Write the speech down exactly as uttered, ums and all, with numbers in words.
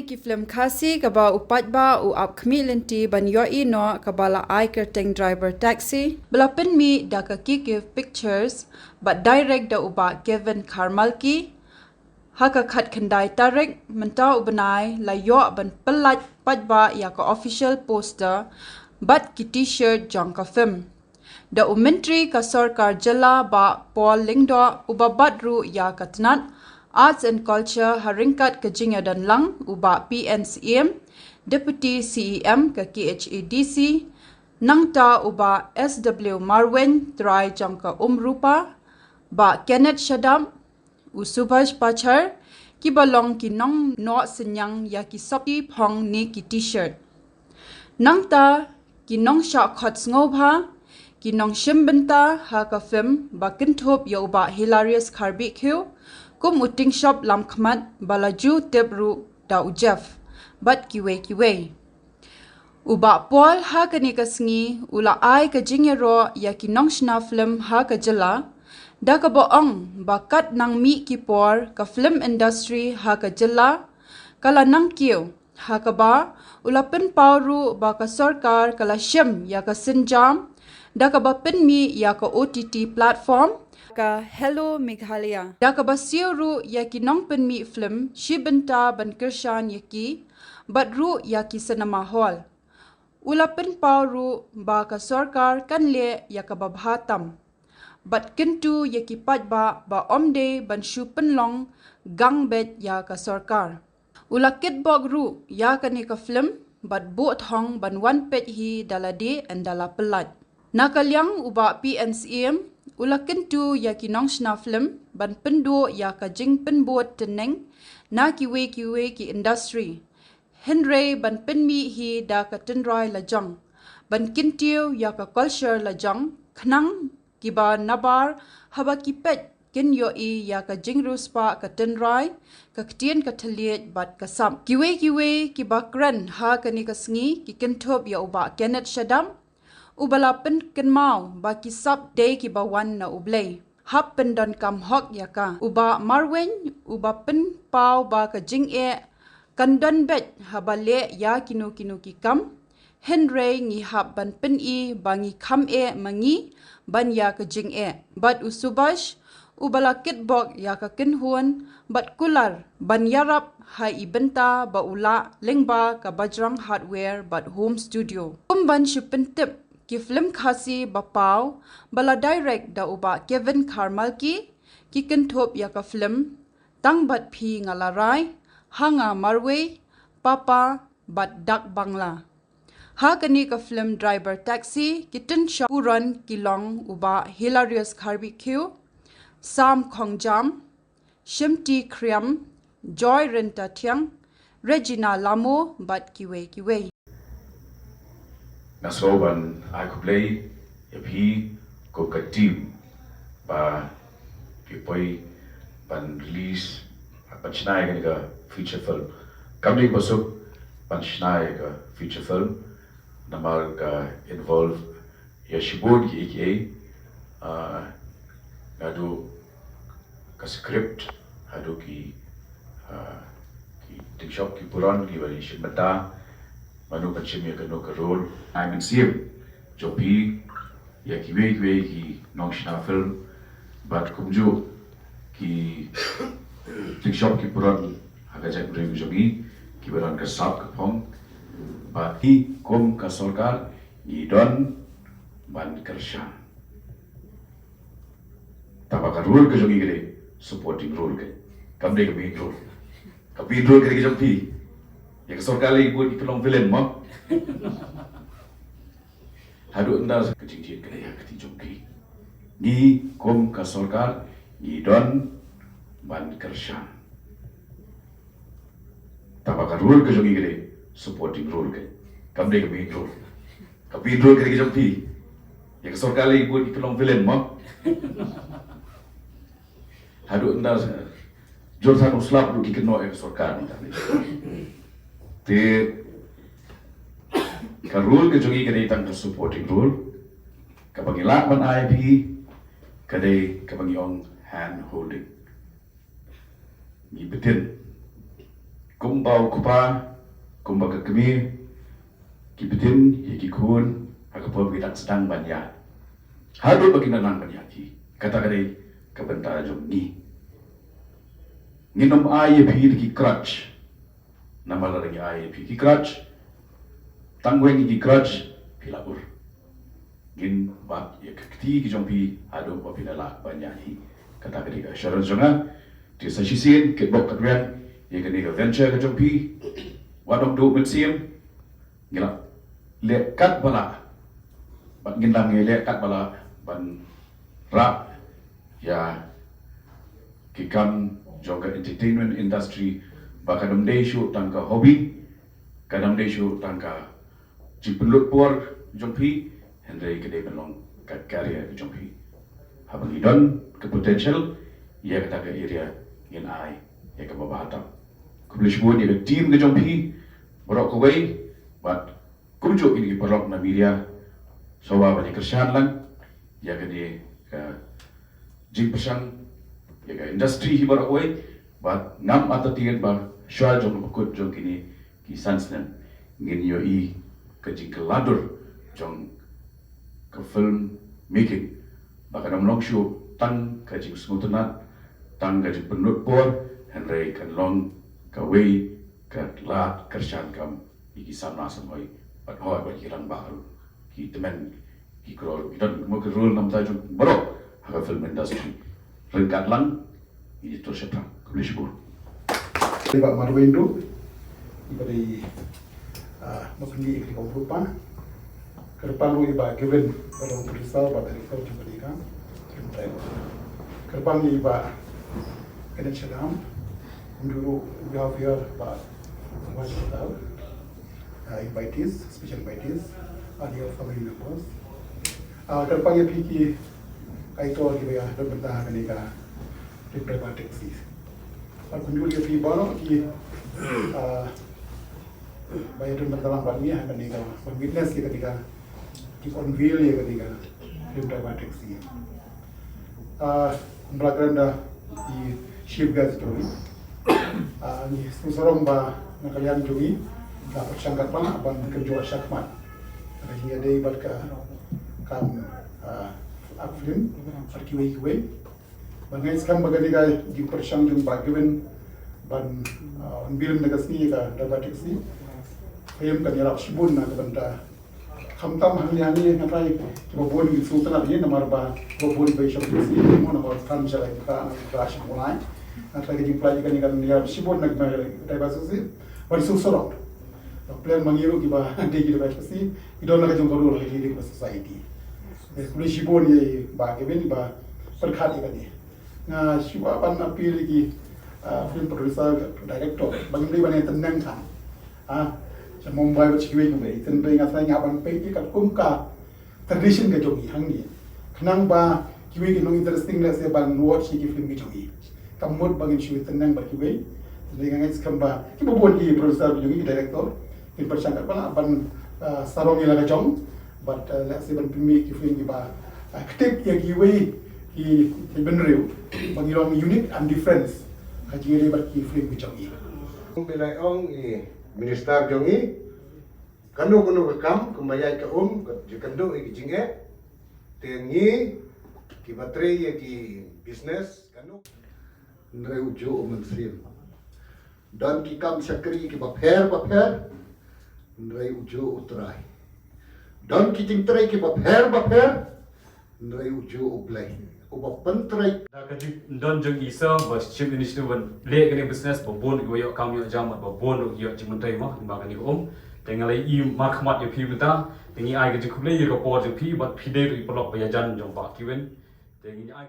Ki film Khasi kaba u paidbah u ap khmih lynti ban ïohi noh kaba la ai kyrteng Driver Taxi, ba la pynmih da ka Kikif Pictures bad direct da u bah Kevin Kharmalki. Ha ka khatkhyndai tarik mynta u bnai la ïoh ban pyllait paidbah ïa ka official poster bad ki t-shirt jong ka film. Da u Myntri ka Sorkar Jylla bah Paul Lyngdoh uba bat ruh ïa ka tnat Arts and Culture ha ryngkat ka jingïadonlang u bah P N Syiem, Deputy C E M ka K H A D C, nangta u bah S W Marwein trai jong ka Umrupa, bah Kenneth Shadap, u Subhash Pachar, kiba long ki nongnoh synñiang ïa ki sopti phong ne ki t-shirt. Nangta ki nongshah khot sngewbha, ki nongshim bynta ha ka film ba kynthup ïa u bah Hilarius Kharbihkhiew kum u tyngshop lamkhmat ba la ju tip ruh da u Jeff bad kiwei kiwei. U bah Paul ha kane ka sngi u la ai ka jingïaroh ïa ki nongshna film ha ka jylla da kaba ong ba kat nang mih ki por ka film industry ha ka jylla ka la nang kiew, ha kaba u la pynpaw ruh ba ka sorkar ka la shim ïa ka sienjam da kaba pynmih ïa ka O T T platform ka Hello Meghalaya, da kaba siew ruh ïa ki nongpynmih film shi bynta ban kyrshan ïa ki bad ruh ïa ki cinema hall. U la pynpaw ruh ba ka sorkar kan leh ïa kaba bha tam bad kyntu ïa ki paidbah ba ym dei ban shu pynlong gang beit ïa ka sorkar. U la kitbok ruh ïa kane ka film bad buh thong ban wan peit hi da lade ynda la pyllait. Na ka liang u bah P N Syiem u la kyntu ïa ki nongshna film ban pynduh ïa ka jingpynbud tneng na kiwei kiwei ki industry, hynrei ban pynmih hi da ka tynrai lajong ban kyntiew ïa ka culture lajong khnang kiba nabar haba ki peit kin ïohi ïa ka jingriewspah ka tynrai, ka ktien ka thylliej bad ka sap. Kiwei kiwei kiba kren ha kane ka sngi ki kynthup ïa u bah Kenneth Shadap uba la pynkynmaw ba ki sap dei kiba wan na U Blei, hap pyndonkam hok ïa ka. U bah Marwein uba pynpaw ba ka jingeh kan don beit haba leh ïa kino kino ki kam, hynrei ngi hap ban pyni ba ngi kham eh ma ngi ban ïa ka jingeh. Bad u Subhash uba la kitbok ïa ka kynhun bad kular ban ïarap ha i bynta ba u lah lyngba ka Bajrang Hardware bad Home Studio. Kum ban shu pyntip, ki film Khasi ba paw ba la direct da u bah Kevin Kharmalki ki kynthup ïa ka film Tang Bad Phi Nga La Rai, Ha Nga Marwei, Papa bad Dak Bangla. Ha kane ka film Driver Taxi ki tynshop puron ki long u bah Hilarius Kharbihkhiew, Sam Khongjam, Shimti Khriam, Joy Ryntathiang, Regina Lamo bad kiwei kiwei. Nga sngew ban ai khublei ïa phi kum ka team ba phi poi ban release, ban shna ïa kane ka feature film. Kam dei ba suk ban shna ïa ka feature film namar ka involve ïa shibun kiei kiei, ah, naduh ka script haduh ki, ah, ki tyngshop ki puron kiba ïashim bynta mano ban shim ïa kano ka role. Ai mynsiem jong phi ïa kiwei kiwei ki nongshna film bad kumjuh ki tyngshop ki puron ha ka jaitbynriew jong ngi kiba don ka sap ka phong. Bad ngi kum ka sorkar ngi don ban kyrshan. Tangba ka role ka jong ngi ka dei supporting role, ka kam dei ka main role. Ka main role ka dei ka jong phi. Ïa ka sorkar lei bun ki pynlong villain mo. Haduh ynda ka jingtied ka dei ha ka kti jong phi. Ngi kum ka sorkar ngi don ban kyrshan. Tangba ka role ka jong ngi ka dei supporting role, ka kam dei ka main role. Ka main role ka dei ka jong phi. Ïa ka sorkar lei bun ki pynlong villain mo. Haduh ynda jur than u slap ruh ki kynnoh ïa ka sorkar mynta. Te ka role ka jong ngi ka dei tang ka supporting role. Kaba ngi lah ban ai phi ka dei kaba ngi ong hand holding. Ngi btin Kumba u kpa, kumba ka kmie, ki btin ïa ki khun ha ka por ba ki dang sdang ban ïaid, haduh ba kin da nang ban ïaid hi. Kata ka dei ka bynta jong ngi. Ngin ym ai ïa phi da ki crutch. Namar lada ngi ai ïa phi ki crutch, tang weng ïa ki crutch, phi la ur. Ngin bat ïa ka kti ki jong phi haduh ba phi la lah ban ïaid hi. Kata ka dei ka assurance jong nga. Te sa shisien, kitbok katweng ïa kane ka venture ka jong phi, wat ong duh mynsiem. Ngi la leh katba lah, bad ngin dang ngi leh katba lah ban rah ïa ki kam jong ka entertainment industry, ba kan ym dei shuh tang ka hobby, kan ym dei shuh tang ka jingpynlut por jong phi, hynrei ka dei ban long ka career ka jong phi. Haba ngi don ka potential ïa kata ka area, ngin ai ïa kaba bha tam. Khublei shibun ïa ka team ka jong phi baroh kawei, bad kumjuh ïa ki paralok na media, sngewbha ban ïa kyrshan lang ïa kane ka jingpyrshang ïa ka industry hi baroh kawei. Bad ngam artatien ba shuwa jong ka kut jong kine ki san snem, ngin ïohi ka jingkylla dur jong ka film making, ba kan ym long shuh tang ka jingsngewtynnat, tang ka jingpynlut por, hynrei kan long kawei ka lad kyrshan kam ïa ki samla samhoi, bad hoi bad ki rangbah ruh, ki tymmen ki kro ruh ki don mo ki role namar jong baroh ha ka film industry. Ryngkat lang ngi tur shaphrang. Khublei shibun. Dei ba marwei ndu iba dei, ah, ma pyngi ikri kong rupa. Kyrpang ruh iba given ba dong producer ba dei kong jong ka dei ka. Kyrpang iba kena chagam. Ndu ruh we have here ba Wajib uh, invitees, special invitees, and your family members. Uh, kyrpang ïa phi ki kaitor kiba ïa don bynta ha kane ka Film Driver Taxi. Bad kumjuh ïa phi baroh ki, uh, ba ïa don bynta lang bad ngi ha kane ka, ban witness ïa kane ka, ki unveil ïa kane ka Film Driver Taxi. Ah, kumba la kren da i chief guest jong ngi. Ah, ngi sngewsarong ba na ka liang jong ngi la pyrshang katba lah ban kynjoh shakhmat. Ka jingïadei bad ka kam, ah, art film bad kiwei kiwei. Ba ngi skhem ba kane ka jingpyrshang jong Bah Gavin ban, ah, unveil na ka sngi ka Driver Taxi film kan ïarap shibun na ka bynta Khamtam hangne hangne nga trai kiba bun ki sngewtynnat ïa namar ba kiba bun ba i shong taxi mo namar than sha lai ka na ka shong lai. Nga trai ka jingpynlait kane kan ïa shibun na ka driver taxi ba i sngewsarong. Ka plan ma ngi ruh kiba dei ki driver taxi i don la ka jong ka role ka jingdei ka society. Khublei shibun ïa i Bah Gavin ba pyrkhat ïa kane. Nga shu ban appeal ïa ki, ah, film producer, director ba ngim dei ban ïa tyneng khan. Ah, sha Mumbai bad sha kiwei kiwei. Tynrei nga trai nga ban peit ïa katkum ka tradition ka jong ngi hangne. Khnang ba kiwei kin long interesting lehse ban watch ïa ki film ki jong ngi. Kam mut ba ngin shu tyneng bad kiwei. Tynrei nga ngeit skhem ba kiba bun ki producer ki jong ngi, ki director kin pyrshang katba lah ban, ah, sarong ïa la ka jong. Bad, ah, lehse ban pynmih ki film kiba, ah, ktik ïa kiwei ki, ki bynriew ba ngi long unique and different ha jingïadei bad ki film ki jong ngi. Ong pynlait ong i Minister jong ngi, kano kano ka kam kumba ïaid ka um ka jingkynduh ïa ki jingeh. Te ngi kiba trei ïa ki business kano. Hynrei u juh u mynsiem. Don ki kam shakri kiba pher ba pher, hynrei u juh u trai. Don ki jingtrei kiba pher ba pher, hynrei u juh u Blei uba pyntrei. Da ka jingdon jong i sir ba Chief Minister ban leh kane business ba bun ki ïoh kam ïoh jam bad ba bun ki ïoh jingmyntoi mo ba kane ka um. Te nga la ïohi markhmat ïa phi mynta, te ngi ai ka jingkhublei ïa ka por jong phi bad phi dei ruh i paralok ba ïajan jong Bah Kiwin. Te ngi ai